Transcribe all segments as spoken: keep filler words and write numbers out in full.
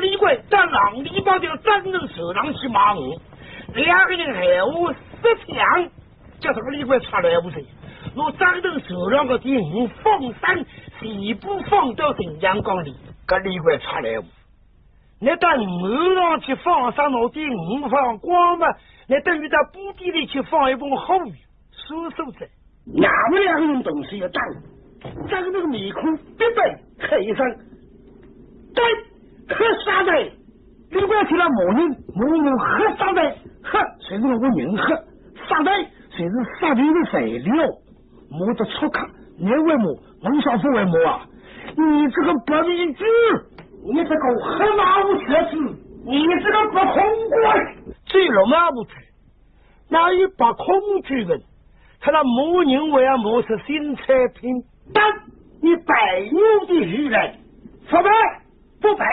李贵搭郎里伯条张衡坐上去骂鱼，两个人闲话说讲，叫这个李贵插来无罪，拿张衡坐上个点鱼放生，全部放到浔阳江里，搿李贵插来无。你到岸上去放生，拿点鱼放光嘛，你等于到布袋里去放一盆活鱼，啥所在？那么两个人同时一打，张衡个面孔必白黑一声，对，黑杀的，你不要听他骂人，骂人黑杀的，黑，谁是我人黑，杀的，谁是杀人的材料，骂得出口，你会骂，我小夫会骂啊？你这个白皮猪，你这个黑老鼠，你这个不痛快，这个嘛不对。那一把空举人，他那骂人为要骂是新产品，但你白牛的鱼来，不白，不白，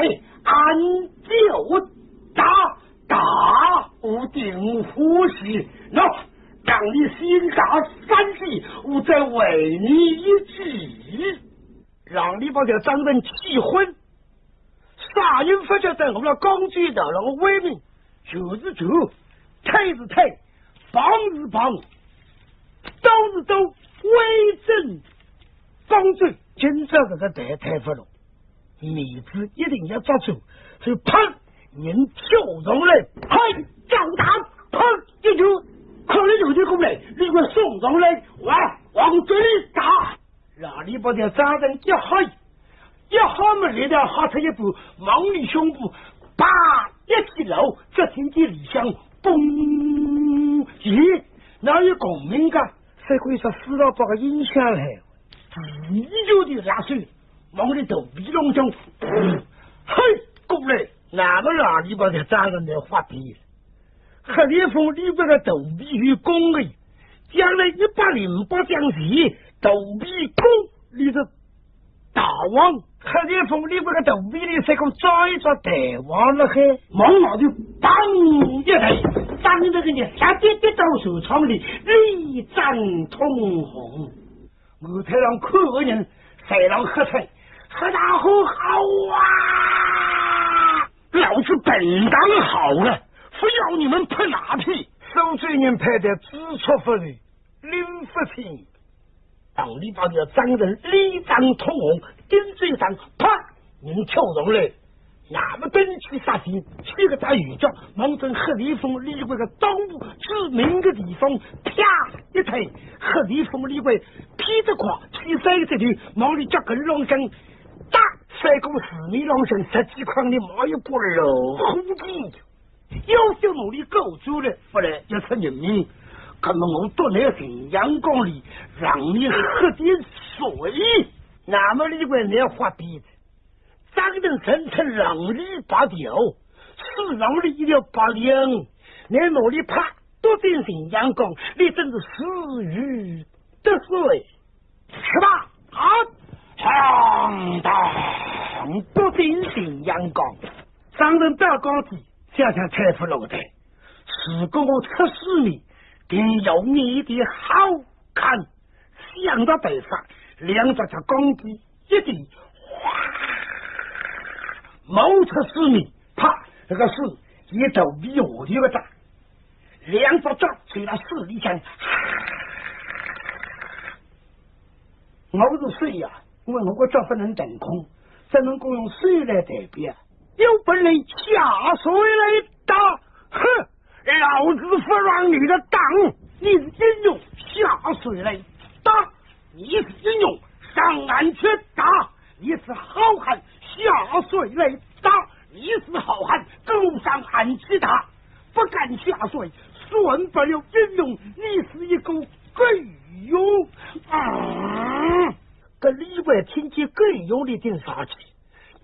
俺就打，打，我顶欢喜，喏，让你先打三记，我再喂你一记。让你把这张衡气昏，啥人不晓得我们讲究的那个威名，就是就，退是退，帮是帮，都是都，威震方正，今朝这个太太不了，面子一定要抓住，所以砰，人跳上来，嘿，照打，砰，一拳，看了有点过来，李贵送上来，哇，往这里打。让你把这张衡一吓，一吓么，力量吓出一半，往里胸部啪一记牢，只听见里向嘣，咦，哪有共鸣个？这个是四十八个音响嘞，自己就的拉手，往里头鼻窿中，嘿，过来，那么让你把这张衡的发脾气。 黑旋风里边的肚皮有功的，将来一百零八将士，肚皮功，你是大王。黑旋风里边的肚皮里是个抓一抓大王了嘿，往外头砰一抬，当那个人下跌跌到船舱里，泪涨通红。 我台上看个人，侪让喝彩，喝大呼好啊！老子本当好了，非要你们拍马屁。苏州人拍的知错不罪，拎不清。当里把这张衡力涨通红，顶嘴上，啪，人跳上来， 那么登起杀气，七个大鱼角，望准黑旋风里边个裆部致命的地方，啪一推，黑旋风里边劈得快，劈三个指头，往里脚跟浪向，打三个四面浪向，十几块的毛一股老虎劲，要想拿你搞出来，不然要出人命。那么我躲在浔阳江里，让你喝点水。那么里边你要发脾气， 张衡人称浪里拔条，水浪里一条拔梁，你拿你啪，躲进浔阳江，你真是死鱼得水。是吧？啊，当当，躲进浔阳江。张衡到江底，想想太不落台。如果我出水面，定要你的好看。 想到头上，两只脚刚搿一点，哗，冒出水面，啪，那个水一头比下头个大，两只脚垂到水里向。我是水呀，因为我个脚不能腾空，只能够用水来代表。有本事下水来打，哼！ 老子不让你的打，你是英雄下水来打，你是英雄上岸去打，你是好汉下水来打，你是好汉跟我上岸去打，不敢下水，算不了英雄，你是一个狗熊。啊！搿李逵听见狗熊，你顶啥气？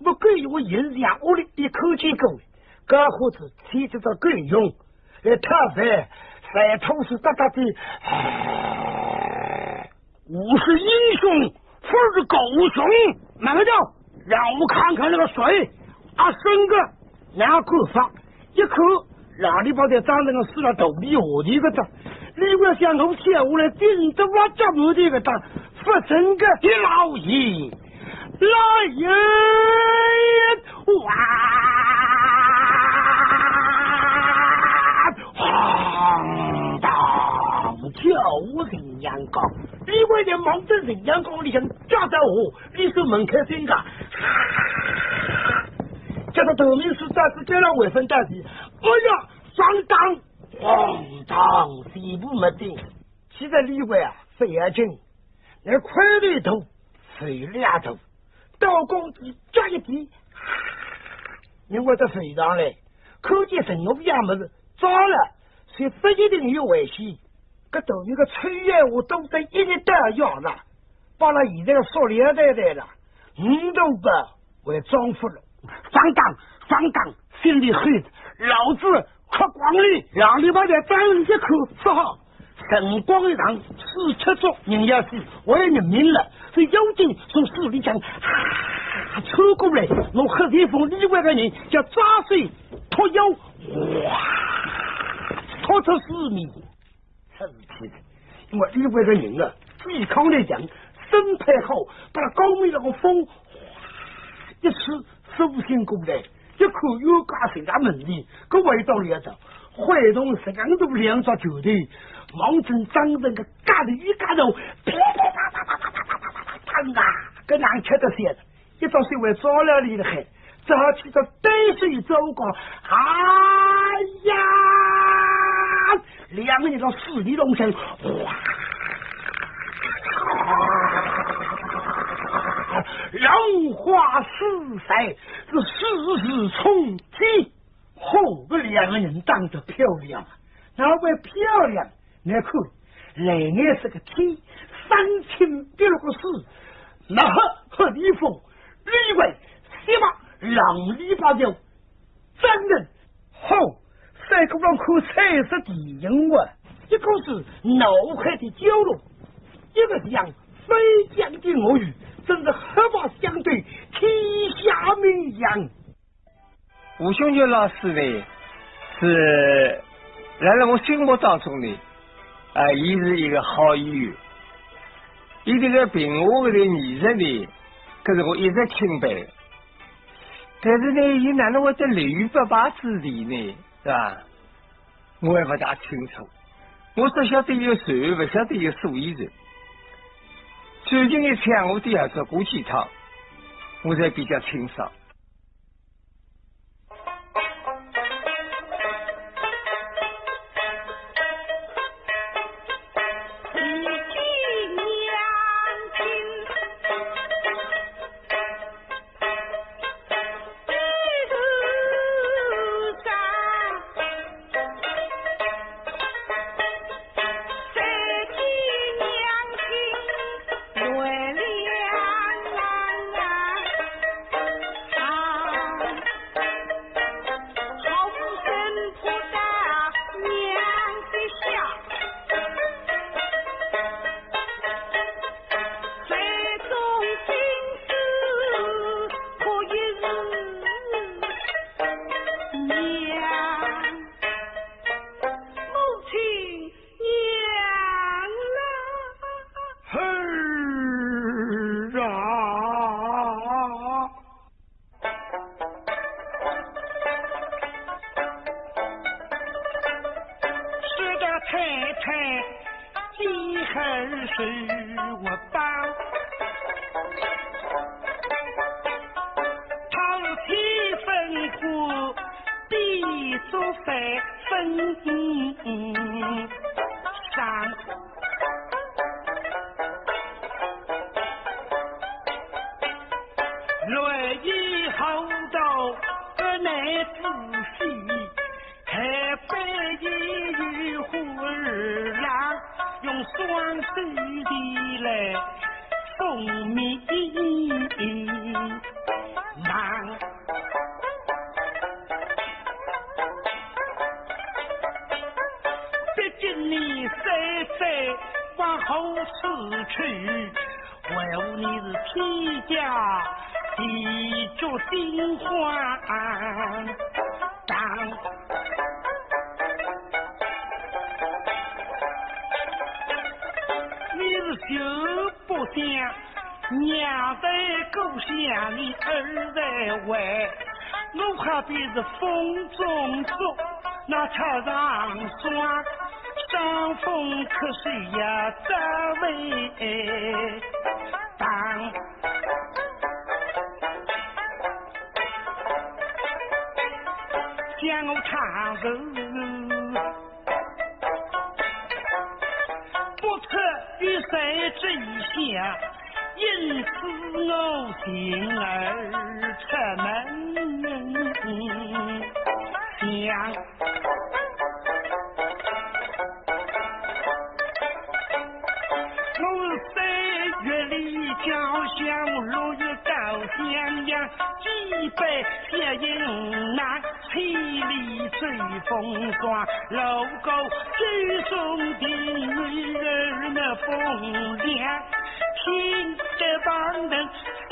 不过我眼睛下里一口气过，搿伙子牵着只狗熊来讨饭，饭桶水哒哒的。唉，我是英雄，不是狗熊。慢慢叫，让我看看那个水，啊，伸个，然后口发，一口，哪里跑得张衡个水了，肚皮下头个张。你要想我跳下来，顶得我脚门头个张，不成个一老爷。 来呀！哇！关键望准城墙角里向夹到下，里头门开心个，夹到头名是带子对了尾分带子，哎呀，上当，咣当，全部没得。现在李卫啊，不要紧，那块头头，手里头，刀工底夹一点，因为他手上嘞，看见什么样么子，抓了，所以不一定有危险。搿头一个抽烟我都在一日到夜了，把了现在个塑料袋袋了，五都不会装不了。上当，上当，心里黑，老子吃光了。让你把这张一口说好，辰光一长，死吃足，人要死，我也认命了。这妖精从水里向啊抽过来，我黑旋风里外个人叫抓水托妖，哗，拖出水面。 出事体了，因为里外个人啊，抵抗力强，身材好，把他高面那个风一吹，苏醒过来，一看又加谁家门里，搿味道来了，挥动实梗都两只拳头，望准张成个额头一夹头，啪啪啪啪啪啪啪啪啪啪啪啪，当啊，搿哪吃得消？ 一到水位抓了里的海，只好去到对水走过。哎呀，两个人到水里弄成，哗，浪花四潸，是四四冲天。嚯，搿两个人打得漂亮啊，哪会漂亮？ 你看，来年是个天，三清碧落个水，那黑黑地风，里外西马浪里八条，真正好，三个人看彩色电影啊，一个是闹海的蛟龙，一个像飞翔的鳄鱼，真是黑白相对，天下名扬。 吴雄全老师呢，是辣辣我心目当中呢，啊，伊是一个好演员。伊迭个评话个艺术呢，搿是我一直钦佩。但是呢，伊哪能会得立于不败之地呢？是吧？我也勿大清楚。我只晓得伊个传，勿晓得伊个所以然。最近一枪我都要做过几趟，我才比较清爽。当风可是呀，这位当，将我唱入，不出于谁之下，因此我进而出门。 我三月里交香，六月到襄阳，几杯血饮那千里追风霜，路过九松亭，女儿那风凉，听得旁人 三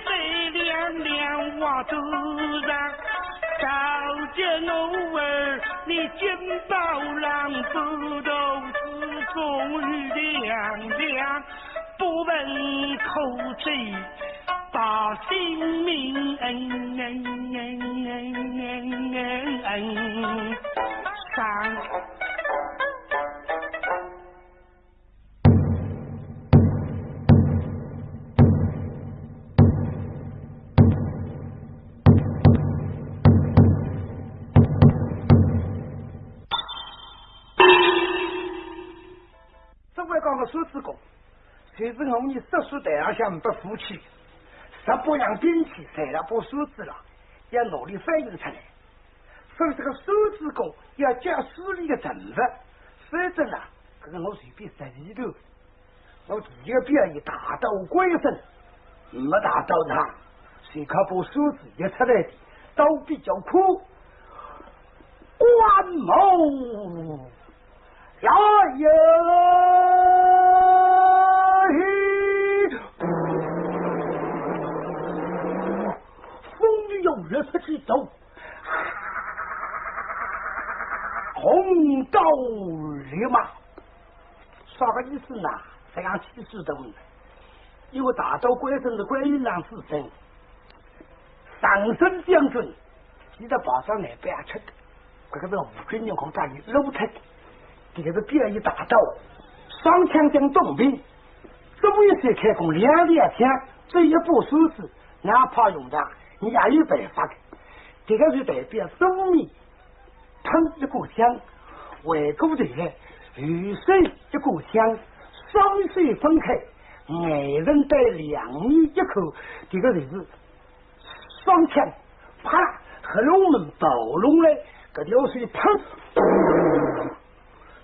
三两两话都让，到这我儿你金宝郎不到此终于凉凉，不问苦罪，把性命上。 这回讲个扇子功，就是我伲说书台浪向没福气，十八样兵器侪辣把扇子浪，要拿伊翻译出来。所以这个扇子功要教书里个人物，否则呢，搿个我随便说一段。我第一个表演大刀关羽，没大刀呢，随靠把扇子一出来的，刀比较阔，关某 呀呀嘿，风雨要越出去走，红刀立马。啥个意思呢？这样气势的呢？因为大刀关羽是关羽浪子孙，上身将军，现在跑上来不要吃的。 搿个是吴军用功大意露出的，这个是表演大刀，双枪将东兵，这么一些开弓两两枪，这一把扇子，哪怕用的，你也有办法的。这个就代表正面，碰一个枪，回过头来，右手一个枪，双手分开，眼神对两面一看，这个就是 双枪，啪啦，合拢门抱拢来，搿条水喷，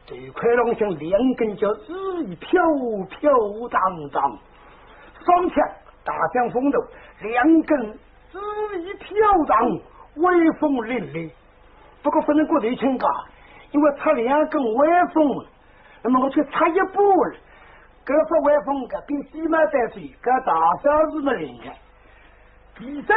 头盔浪向两根叫紫薇飘飘荡荡，双枪大将风头，两根紫薇飘荡，威风凛凛。不过不能过头轻讲，因为插两根威风，那么我去插一把了，搿只威风搿比鸡毛掸子，搿大招是没灵的。 第三，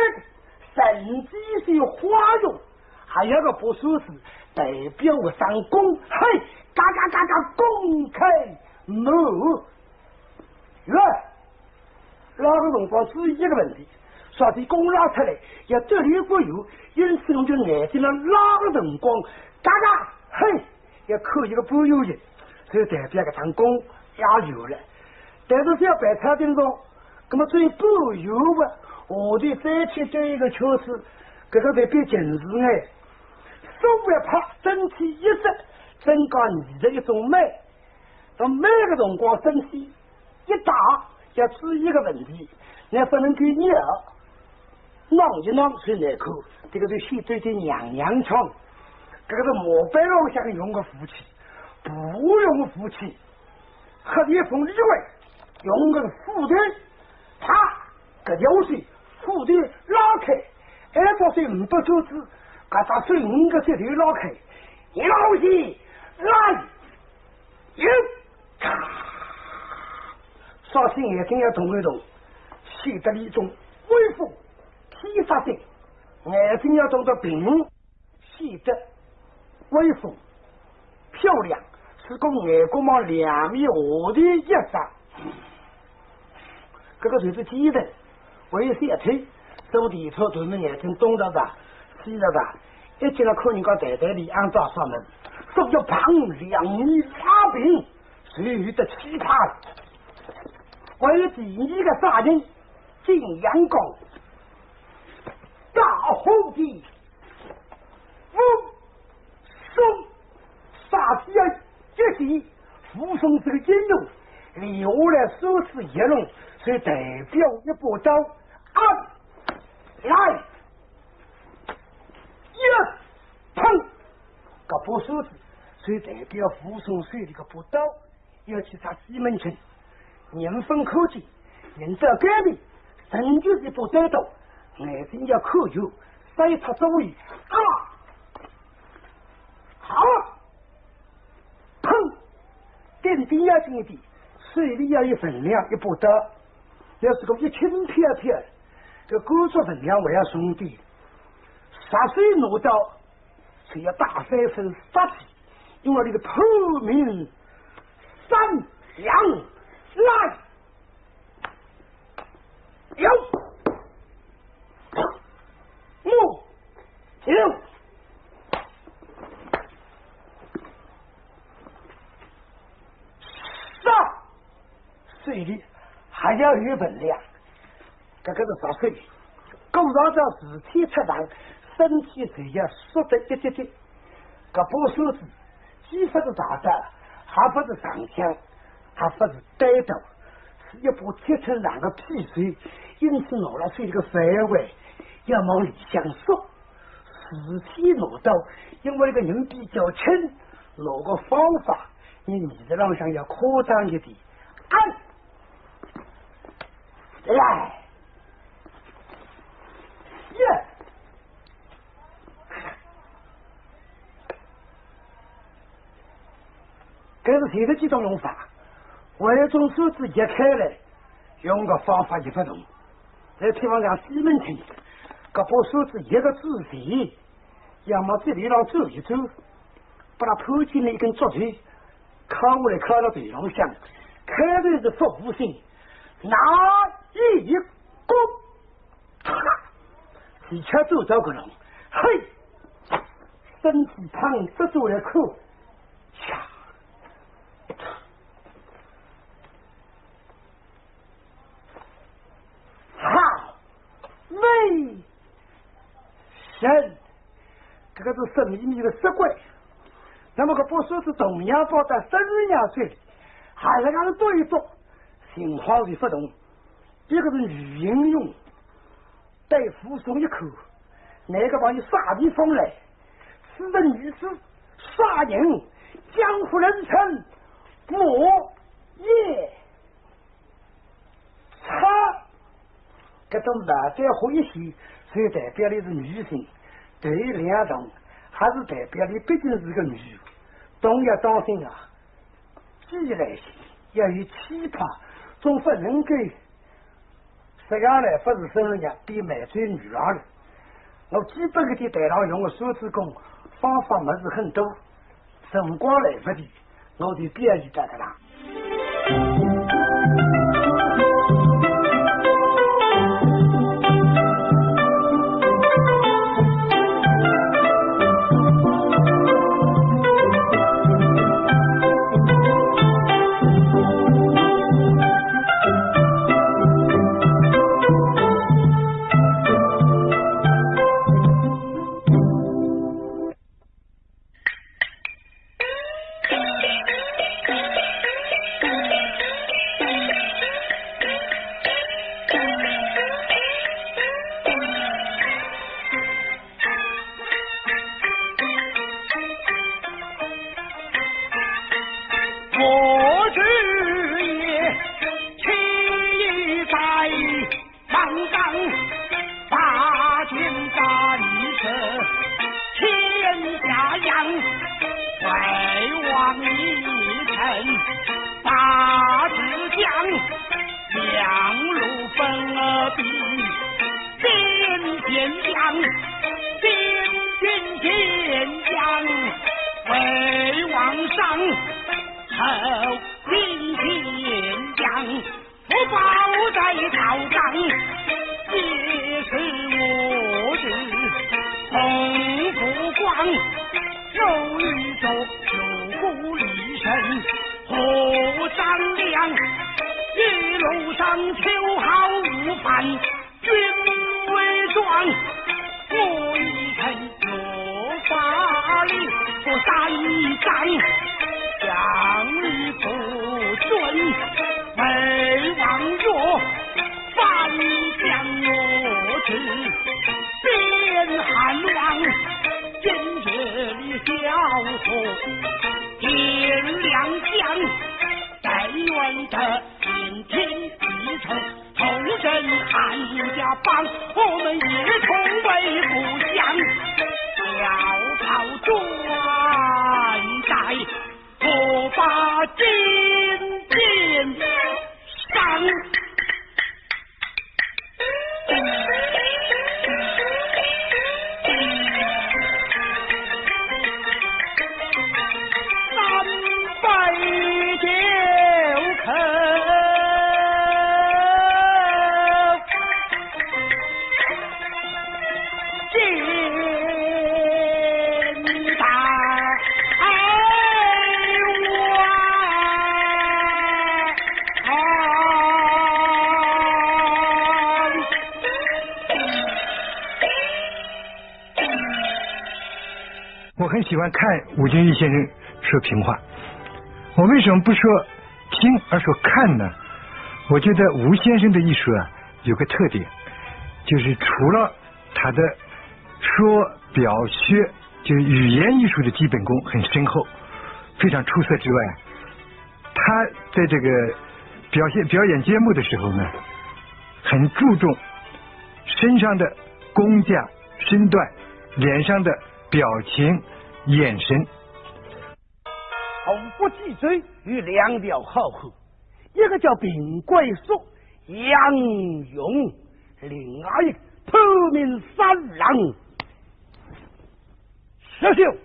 神机是花用，还有个把扇子代表个上弓，嘿，嘎嘎嘎嘎，弓开门。哟，那个辰光注意一个问题，说是弓拉出来要得力不远，因此我就眼睛上拉个辰光，嘎嘎，嘿， 要扣一个半圆形，所以代表搿张弓也圆了。但是只要白菜定中，那么只有半圆个，下头再去兜一个圈子，搿个代表近视眼。手一拍，身体一直，增加你的一种美。到美个辰光，身体 一打要注意一个问题，那不能够热，冷一冷最难看，这个是显得有点娘娘腔。这个是马背浪向用个武器，不用武器，黑旋风里外用个斧头，啪，搿条线斧头拉开，哎，这是五百多子，搿只手五个指头拉开，一拉下去，拉，一 咔！双眼睛要动一动，显得一种威风、天杀星，眼睛要动得平，显得威风、漂亮，是讲眼光往两面下头一眨。搿个就是奸臣，为小偷，做地头头门眼睛东着着，西着着，一进来看人家袋袋里安到啥么事。所以要碰两面拉平，谁得气派。还有第二个啥人？景阳冈，大红的武松，啥体要一起武松这个英雄，留下来手持一龙，所以代表一把刀，啊，来，一碰，搿把手指，所以代表武松手里搿把刀。 要去杀西门庆，人分开去，人到该里，仍旧是把刀刀，眼睛要看远，杀一塌左右，啊！好！砰！顶顶要紧一点，手里要有分量，一把刀，要是个一轻飘飘，搿工作分量还要重点。啥手拿刀， 所以要打三分杀气，因为这个破名三两来，有，木，有，杀，手里还要有分量。 搿个是啥手？鼓上叫事体出场，身体就要缩得一点点。搿把手指，既勿是大刀，还勿是长枪，还勿是单刀，是一把铁尺长的匕首，因此拿了手里个范围要往里向缩。事体拿到，因为搿个人比较轻，拿个方法，你面子浪向要夸张一点。哎， 来，耶！搿是前头几种用法，还有一种手指一开来，用个方法也勿同。再譬方讲西门庆，搿把手指一个指节，要么在地浪转一转，把伊盘起来一根竹条， 敲下来敲到头浪向，开头是服务性，拿一个，哈，一脚走到搿浪，嘿，身体碰得住了口，呀，好，美 人，搿个是神秘秘的色鬼。那么搿把手指同样拨到孙二娘手里，还是让伊剁一剁，情况是勿同。一个是女英雄，对武松一看，哪个朋友啥地方来？是个女子，啥人？江湖人称莫言。 差，搿种毛再好一些，所以代表的是女性，头两动，还是代表的毕竟是个女，动要当心啊，既来性要有气派，总不能够实梗来，勿是孙二娘变卖醉女郎了。我基本搿点台上用的手指功，方法么是很多。 辰光来勿及，我就表演到搿搭。光，有一座九谷里人何张良，一路上秋毫无犯君威装。我一人若发令，我三丈，将你不准，魏王若 翻江我至边汉王，今夜里小河天两江，但愿得天地之中，同人汉家帮，我们一同为故乡，小草转在河北金边上。三拜九叩。 我很喜欢看吴君玉先生说评话。我为什么不说听而说看呢？我觉得吴先生的艺术啊，有个特点，就是除了他的说表学，就是语言艺术的基本功很深厚，非常出色之外，他在这个表现表演节目的时候呢，很注重身上的功架、身段、脸上的表情、眼神。 吴国冀州有两条好汉，一个叫平贵叔杨勇，另外一个潘名三郎。十九，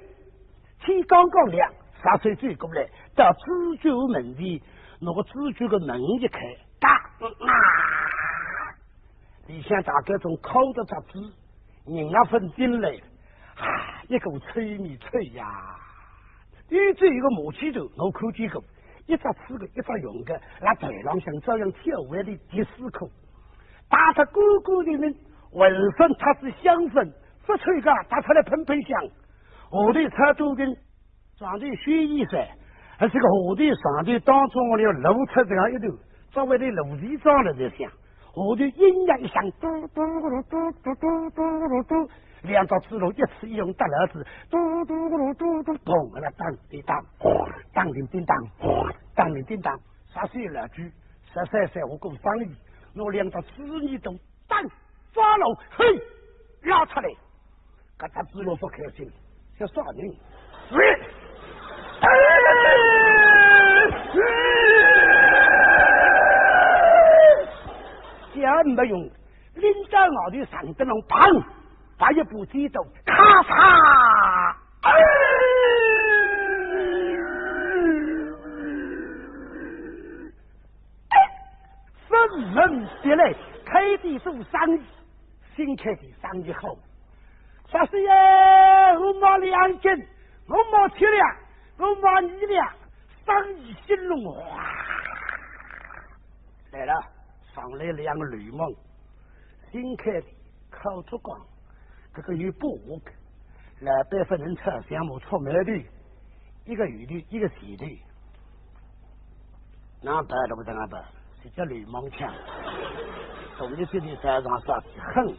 天刚刚亮，石秀走过来，到知县门前，拿个知县个门一开，嘎，啊！里向大概总敲得着子，人也勿进来，啊，一股臭味臭呀！ 伊只有一个马屁头，我看见过，一只紫个，一只红个，辣台浪向照样跳舞的迪斯科。打得干干净净，浑身擦仔香粉，勿吹个，打出来喷喷香。下头穿短裙，上头雪衣衫，而且个下头上头当中我要露出这样一段，作为的露肩装了在想。 下头音乐一响，嘟嘟咕噜嘟嘟嘟嘟咕噜嘟，两只猪猡一次一用搭牢子，嘟嘟咕噜嘟嘟，嘣，那当叮当，当叮叮当，当叮叮当，啥事也来句，十三岁我过生日，拿两只猪耳朵当抓牢，嘿，拉出来。 搿只猪猡勿开心，叫啥人？喂！讲没用，拎到外头上灯笼，砰，拔一把尖刀，咔嚓！哎！ 分门别类，开店做生意，新开店生意好。啥事呀？我卖两斤，我卖七两，我卖二两，生意兴隆哇！来了，上来两个流氓，新开店，靠着讲，这个有把握个，老板不能吵，像我出卖的。 一个后头，一个前头。哪办都不得哪办，是叫流氓腔。同你这里山上啥子狠，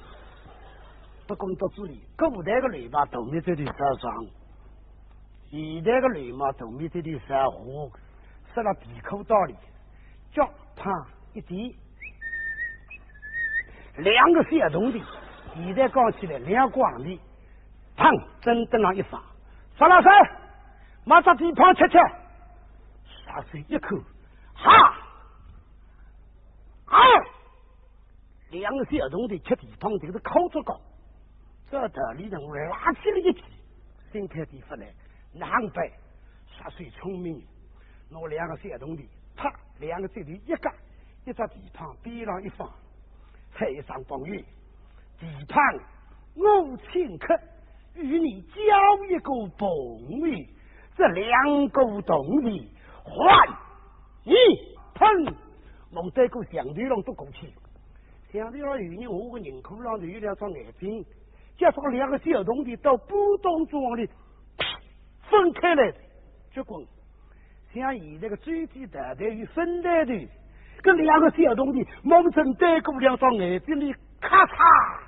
不公到这里，古代个流氓同你这里山上，现代个流氓同你这里山河，说了皮裤道理，脚胖一点，两个小铜钿，现在讲起来两光钿， 砰，真的那一放，石老三，买只蹄髈吃吃。石秀一看，哈，啊，两个小铜钿吃蹄髈，这个是靠着讲。这道理呢，我拉起了一皮，新开店勿来，哪能办？石秀聪明，拿两个小铜钿，啪，两个指头一夹，一只蹄髈边浪一放，喊一声朋友，蹄髈我请客。与你交一个朋友，这两个铜钿还你。”砰！望对过墙头浪都过去。墙头浪有人，我个人口浪头有两双眼睛，叫上两个小铜钿到半当中里分开来，结棍。像现在个周记大队与分队的，搿两个小铜钿望准对过两双眼睛里，咔嚓，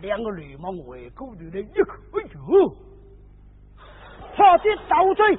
两个流氓回过头来一看，哎哟，跑得倒追。